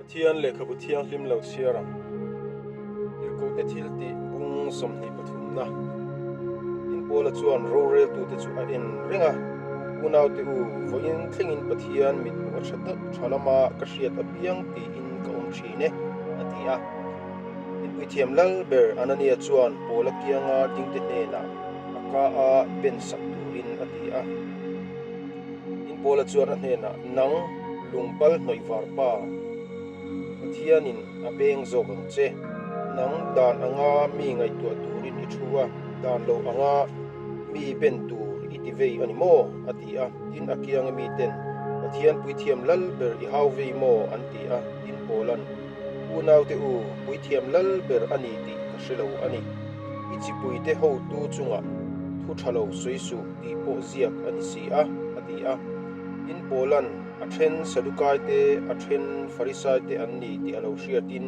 Pathian lehkhabu thianghlim lo chhiar ang. Tirhkohte thil tih bung 23 na. Tin Paula chuan roreltute chu a en reng a, Unaute u, vawiin thlengin Pathian mithmuh a tha tak tha lama ka hriat apiang tiin ka awm thin e, a ti a. Inpuithiam lal ber Anania chuan Paula kianga dingte hnenah a ka a pen sak turin a ti a. Tin Paula chuan a hnenah, Nang, lungpal hnawih var pa, Pathianin a beng zawk ang che. Nang dan anga mi ngaihtuah turin i thu a, dan lo anga mi ben tur i ti vei a ni maw? a ti a. Tin a kianga miten, Pathian puithiam lal ber i hau vei maw? an ti a. Tin Paula'n, Unaute u, puithiam lal ber a ni tih ka hre lo a ni. I chipuite hotu chungah thu tha lo sawi suh tih pawh ziak a ni si a, a ti a. Tin Paula'n a then Sadukaite, a then Farisaite an ni tih a lo hriatin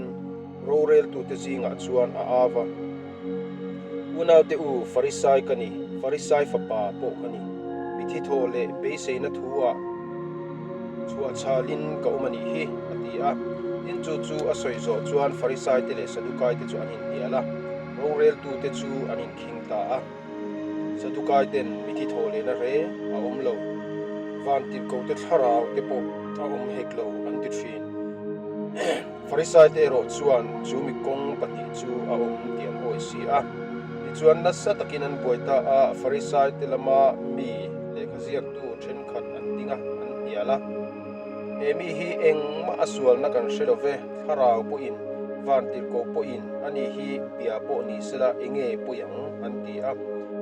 roreltute zingah chuan a au a. Unaute u, Farisai ka ni, Farisai fapa pawh ka ni. Mithi thawh leh beiseina thu-ah chhuahchhalin ka awm a nih hi, a ti a. Tin, chu chu a sawi zawh chuan Farisaite leh Sadukaite chu an inhnial a, roreltute chu an inkhing ta a. Sadukaiten mithi thawh lehna reng a awm lo, vantirhkohte thlarau te pawh a awm hek lo an ti thin. Farisaite erawh chuan chu mi kawng pahnih chu a awm tih an awih si a. Tichuan nasa takin an buai ta a, Farisaite lama mi lehkha ziaktu thenkhat an ding a, an hnial a. He mi hi engmah a sualna kan hre lo ve, thlarau pawhin, vantirhkoh pawhin ani hi bia pawh ni sela enge pawi ang an ti a.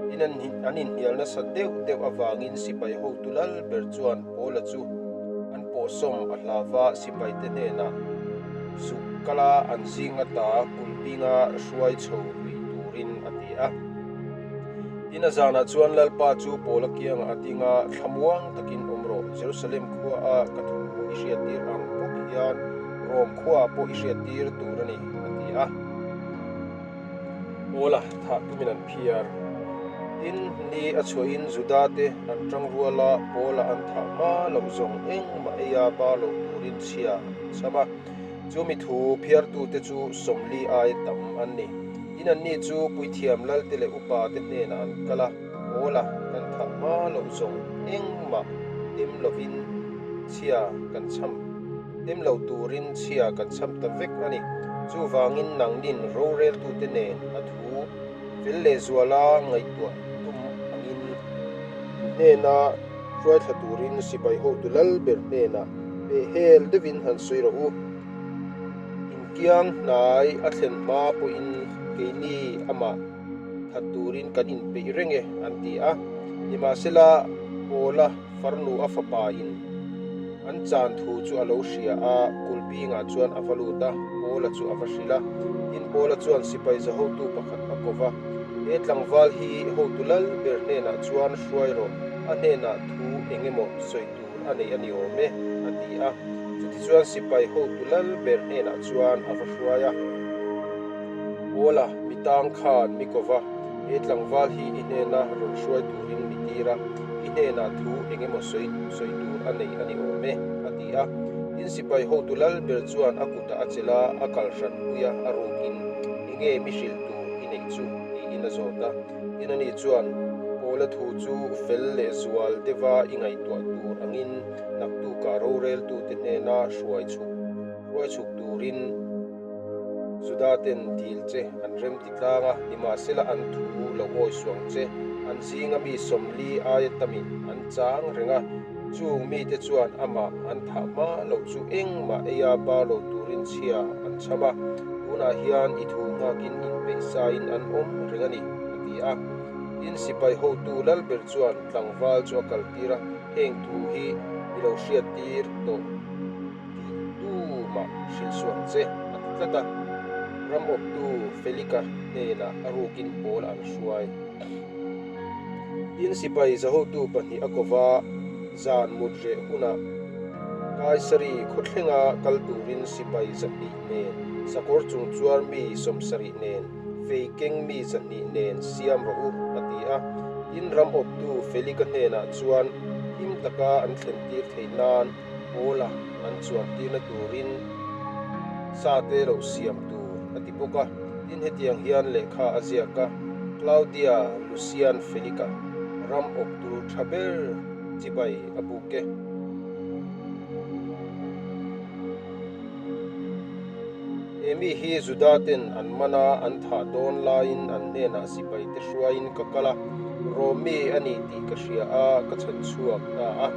Tin an inhnial nasa deuh deuh avangin sipai hotu lal ber chuan Paula chu an pawhsawm a hlava sipaite hnenah zuk kala an zing ata kulhbinga hruai chho lui turin a ti a. Tin a zanah chuan Lalpa chu Paula kiangah a ding a, Thlamuang takin awm rawh, Jerusalem khuaa ka thu i hriattir ang bawk hian Rom khuaah pawh i hriattir tur a ni, a ti a. Paula thah tumin an phiar. Tin, ni a chhuahin Juda te an tang rual a, Paula an thah hma loh zawng engmah eia ba loh turin chhia an cham a. Chu mi thu phiartute chu 40 aia tam an ni. Tin, anni chu puithiam lalte leh upa te hnenah an kal a, Paula kan thah hma loh zawng engmah tem lovin chhia kan cham. Tem lo turin chhia kan cham ta vek a ni. Chuvangin nangnin roreltute nen a thu fel lehzuala ngaihtuah tum angin hnena hruai thla turin sipai hotu lal ber hnenah pehhel deuhin han sawi rawh u. Inkiang hnai a thlen hma pawhin keini amah that turin kan inpeih reng e an ti a. Nimahsela Paula Farnu a fapa in an chan thu chu a lo hria a, kulhbingah chuan a va lut a, Paula chu a va hrilh a. Tin, Paula chuan sipai za hotu pakhat a ko va, He tlangval hi hotu lal ber hnenah chuan hruai rawh, a hnenah thu eng emaw sawi tur a nei a ni awm e, a ti a. Chutichuan sipai hotu lal ber hnenah chuan a va hruai a. Paula mi tang khan mi ko va, He tlangval hi i hnena rawn hruai turin mi tir a, i hnenah thu eng emaw sawi sawi tur a nei a ni awm e, a ti a. Tin, sipai hotu lal ber chuan a kutah a chelh a, a kal hran pui a, a rukin, Enge mi hrilh tur i neih chu? tiin a zawt a. Tin, ani chuan, Paula thu chu fel leh zual deuha i ngaihtuah tur angin naktukah roreltute hnena hruai chhuk hruai chhuk turin Juda ten dil che an rem ti tlang a, nimahsela an thu lo awi suang che. An zinga mi 40 aia tamin an chang reng a, chung mite chuan amah an thah hma loh chu engmah eia bar lo turin chhia an chham a, tunah hian i thu nghakin inpeih sain an awm reng a ni, a ti a. Tin, sipai hotu lalber chuan tlangval chu a kaltir a, heng thu hi mi lo hriattir tawh. Tih tumah hrilh suang che a ti tlat a, ram awptu Felika hnenah a rukin Paul an hruai. Tin, sipai zahotu pahnih a ko va, zan mut reh hunah Kaisari khawthlenga kal turin sipai 200 nen, sakawr chung chuar mi 70 nen, fei keng mi 200 nen siam rawh u, a ti a. Tin, ram awptu Felika hnenah chuan him taka an thlentir theih nan, Paula an chuan tirna turin Sa te lo siam tur a ti bawk a. Tin, hetiang hian lehkha a ziak a, Claudia Lucian Felika, ram awp tur tha ber chibai a buk e. He mi hi Juda ten an man a, an thah dawn laiin an hnenah sipai te hruaiin ka kal a, Rom mi a ni tih ka hria a, ka chhan chhuak ta a.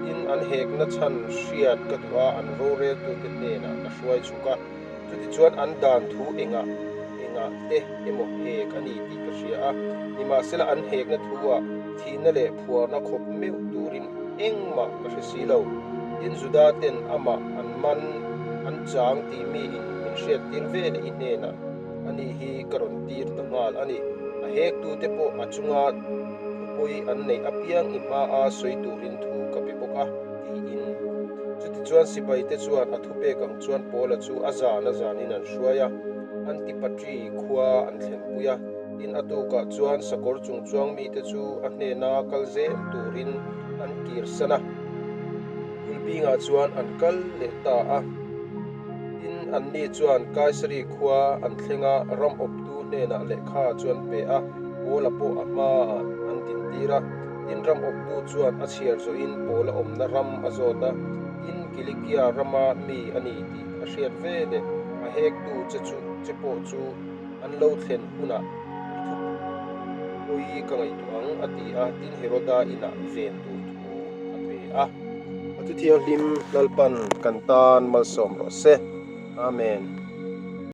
Tin, an hekna chhan hriat ka duh a, an roreltute hnenah ka hruai chhuk a. Chutichuan an dan thu engah engah te emaw hek a ni tih ka hria a, nimahsela an hekna thu-ah thihna leh phuarna khawp meuh turin engmah ka hre si lo. Tin, Juda ten amah an man an chang tih miin min hriattir ve leh i hnenah a nih hi ka rawn tir ta nghal a ni. A hektute pawh a chunga thupawi an neih apiang i hmaa sawi turin thu ka pe bawk a, tiin. Chutichuan sipaite chuan a thupek ang chuan Paula chu a zan a zanin an hruai a, Antipatri khua an thlenpui a. Tin, a tukah chuan sakawr chungchuang mite chu a hnena kal zel turin an kirsan a, Kulbingah chuan an kal leh ta a. Tin, anni chuan Kaisari khua an thleng a, ram awptu hnenah lehkha chu an pe a, Paula pawh a hmaah an dintir a. Tin, ram awptu chuan a chhiar zawhin Paula awmna ram a zawt a, tin, Kilikia rama mi a ni tih a hriat ve leh a hektu che chu che pawh chu an lo thlen hunah i thu pawi ka ngaihtuah ang, a ti a, tin Heroda inah ven tur thu a pe a. A thu thianghlim Lalpan kan tan malsawm rawh se. Amen.